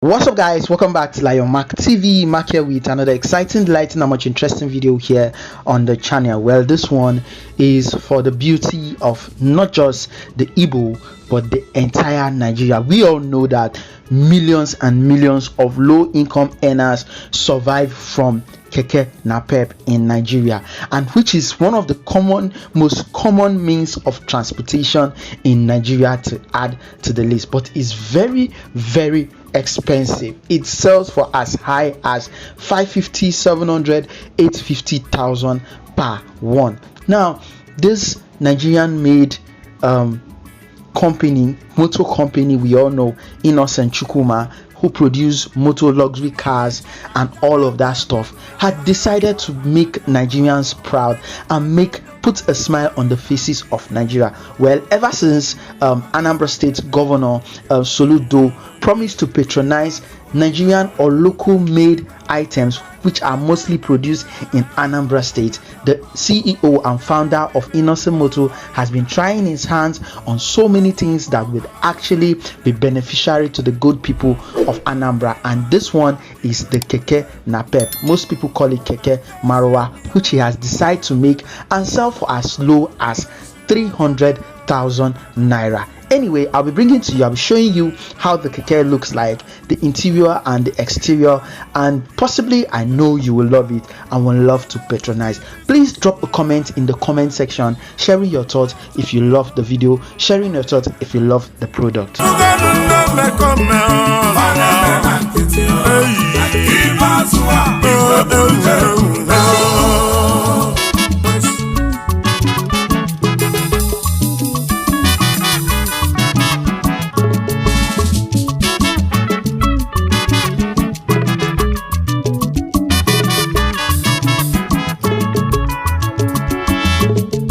What's up guys, welcome back to Lion Mark TV. Mark here with another exciting, delighting and much interesting video here on the channel. Well, this one is for the beauty of not just the Igbo but the entire Nigeria. We all know that millions and millions of low income earners survive from Keke Napep in Nigeria, and which is one of the most common means of transportation in Nigeria to add to the list, but it's very, very expensive. It sells for as high as 550, 700, 850,000 per one. Now, this Nigerian made company, motor company, we all know Innoson Chukwuma, who produce motor luxury cars and all of that stuff, had decided to make Nigerians proud and put a smile on the faces of Nigeria. Well, ever since Anambra State Governor Soludo promised to patronize Nigerian or local made items which are mostly produced in Anambra State, the CEO and founder of Innoson Motor has been trying his hands on so many things that would actually be beneficiary to the good people of Anambra, and this one is the Keke Napep. Most people call it Keke Marwa, which he has decided to make and sell for as low as 300,000 naira. Anyway, I'll be bringing to you, I'll be showing you how the keke looks like, the interior and the exterior, and possibly I know you will love it and will love to patronize. Please drop a comment in the comment section sharing your thoughts if you love the video, sharing your thoughts if you love the product.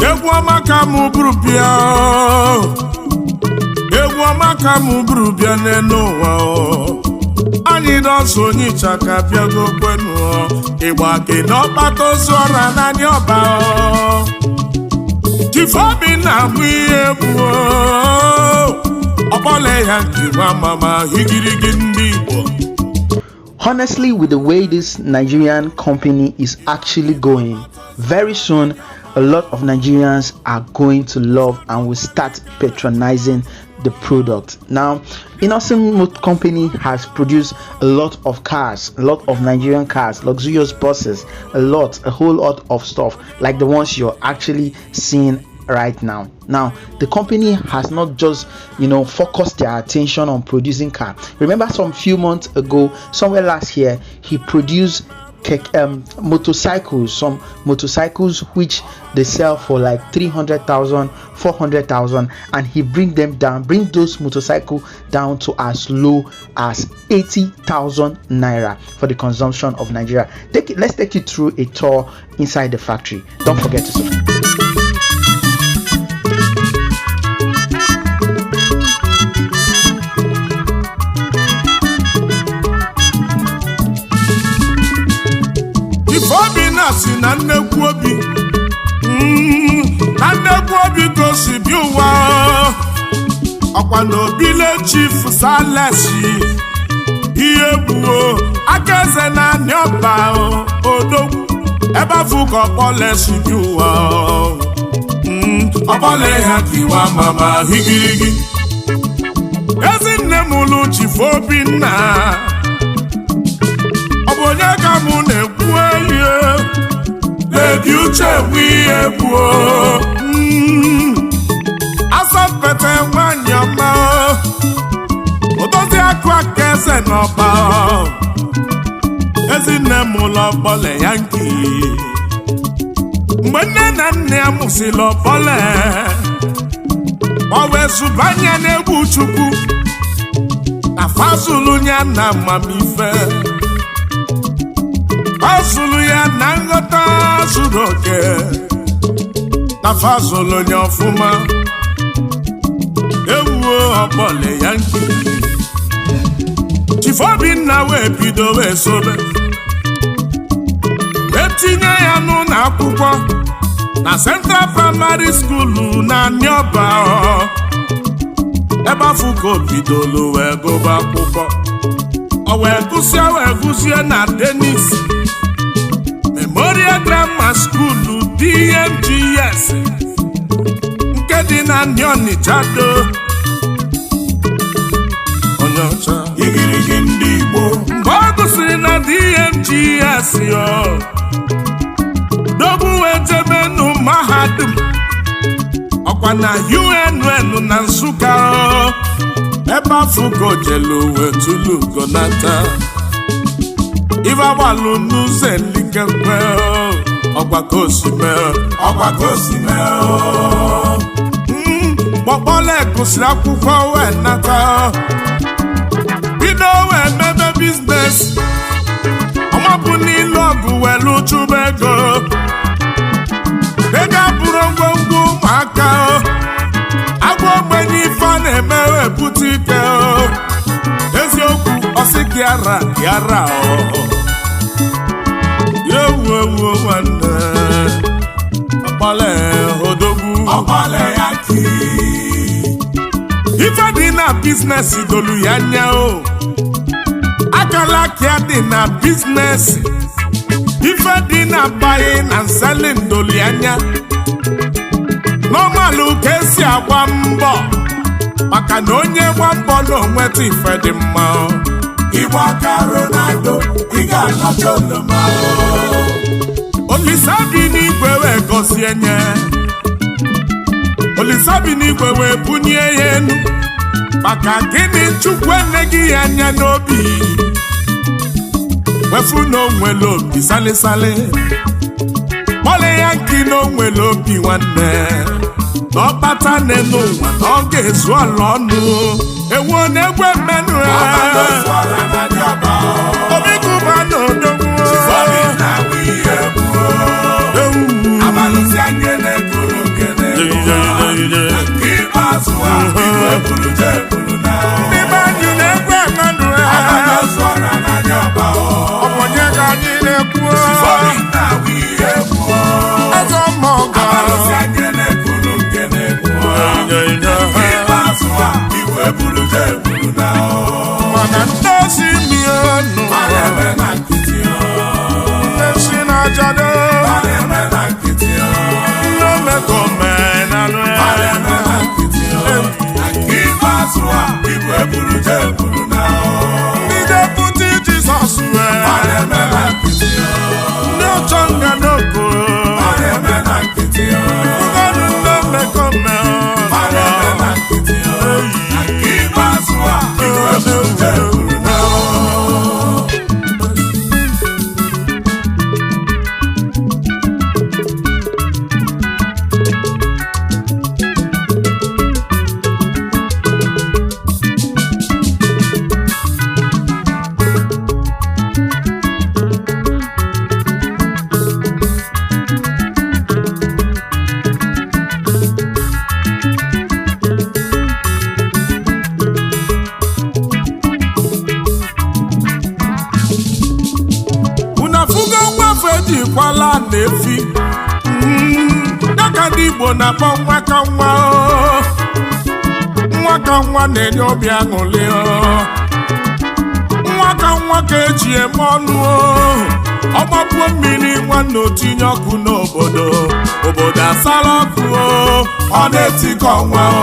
Egwu ọma ka mụ buru bịa, egwu ọma ka mụ buru bịa n'elu ụwa. Anyị dọsụ onye ịchaka bịago kwenu ịgba gị n'ọkpata ozu ọra naanị ọba Chifobi na-abụ ihe egwu ọkpọle ya njiwa mama higirigi ndị Igbo. Honestly, with the way this Nigerian company is actually going, very soon a lot of Nigerians are going to love and will start patronizing the product. Now, Innoson Motor Company has produced a lot of cars, a lot of Nigerian cars, luxurious buses, a whole lot of stuff like the ones you're actually seeing right now. Now, the company has not just focused their attention on producing car. Remember, some few months ago, somewhere last year, he produced motorcycles, some motorcycles which they sell for like 300,000, 400,000, and he bring them down, bring those motorcycle down to as low as 80,000 naira for the consumption of Nigeria. Let's take you through a tour inside the factory. Don't forget to subscribe. Ifeobinna si na nnekwu obi, na nnekwu obi ka o si bi ụwa, ọkwa na obile Chief Salesi ihe gbuo aka eze na anị ọba odogwu ebe afụ ka ọkpọle si bi ụwa. Ọkpọle ha kiwa mama higirigi ezinne m lụ Chief Obinna. Ọ bụ onye ka mụ na-ekwu ihe Lady Uche bụ ihe gbuo asọmpete nwanyị ọma, odozi akụ aka eze n'ọba, ezinne m ụlọ ọkpọle ya nke mgbe nne na nna ya mụsịrị ọkpọle ọ wee zụbanye n'egwu Chukwu na fazulu ya na amamife, fazulu ya na nghọta zuru oke, na fazulu ya ọfụma. Ewuo ọkpọle ya nke Chief Obinna wee bido wee sobe wee tinye ya n'ụlọ akwụkwọ na Central Primary School na Aniọba, ebe afọ ka o bidolu wee gụba akwụkwọ. O wee gụsịa, wee gụzie na Dennis Memorial Grammar School, DMGS, nke dị na ndị Ọnịcha do. Onye ọcha. Igirigi ndị Igbo. Mgbe ọ gụsịrị na DMGS, o dogbu wee jebenu mahadum, ọkwa na UNN na Nsụka o. Ebe afụgo jelu wee tulu gonata ife agbalụ n'ụzọ elikekwe, ọkwa ka o si mee. Ọkwa ka o si mee o. Kpọkpọle gụsịrị akwụkwọ wee nata, bido wee mebe business. Ọmapụ n'ilu ọgụ wee lụchụba ego. Ego abụrụ ngwongwo ụmụaka. Agwa ogbenye ife a na-eme wee bute ike o. Eziokwu, ọsị kiara kiara o, ewu ewu nwanne, ọkpọle odogwu. Ọkpọle ya ki. Ife dị na business dolu ya anya o. Akala aka dị na business, ife dị na buying na selling dolu ya anya. Normalụ ka esi agba mbọ, maka na onye gba mbọ na onweta ife dị mma o. Igbo aka Ronaldo, ị ga-alacha oroma o. Olisa bi n'igwe wee gọzie nye, Olisa bi n'igwe wee bunye ya enu. Maka gịnị? Chukwu eneghị ya anya n'obi, wefu na onwere obi salịsalị. Kpọle ya nki na onwere obi nwanne, na ọkpata n'elu ụwa na ọ ga-ezu ọla ọnụ ewu na-egwe mmenụ ya. Ọbata na ndị ọba o. Obi kụba na odogwu. Obi na-awụ ihe egwu o. Ewu. Abalụsi anya na-ekuru nkene. Nke ikpeazụ a, igwe ebulu je ebulu na o. Ndị be anyị na-egwe mmenụ ya. Ọbata zụọra na ndị ọba o. Ọ bụ onye ka anyị na-ekwu? Obi na-awụ ihe egwu o. Eze mmọgọ. Abalụsi anya na-ekuru nkene egwu o. Nke ikpeazụ a, igwe ebulu je ebulu na o. Mana ndị si mienụ. A na-eme na nkịtị o. Ndị si na ajado. A na-eme na nkịtị o. Ndị omekomenanụ. A na-eme na nkịtị o. Na nke ikpeazụ a, igwe ebulu je ebulu na o. Ndị deputy Jizọs A wee. na-eme na nkịtị o. Ndị ọchọ nga n'oko. A na-eme na nkịtị o. Ụfọdụ ndị omekome. A na-eme na nkịtị o. Na nke ikpeazụ a, igwe ebulu je ebulu na o. Unu afụgo nwafe ejikwala na-efi dịka ndị Igbo na-akpọ nwa ka nwa o. Nwa ka nwa na-enye obi aṅụrị o. Nwa ka nwa ka eji eme ọnụ o. Ọgbapuo mmiri nwanne, otinye ọkụ n'obodo, obodo asala ọkụ o. Ọ na-etikọ nwa o.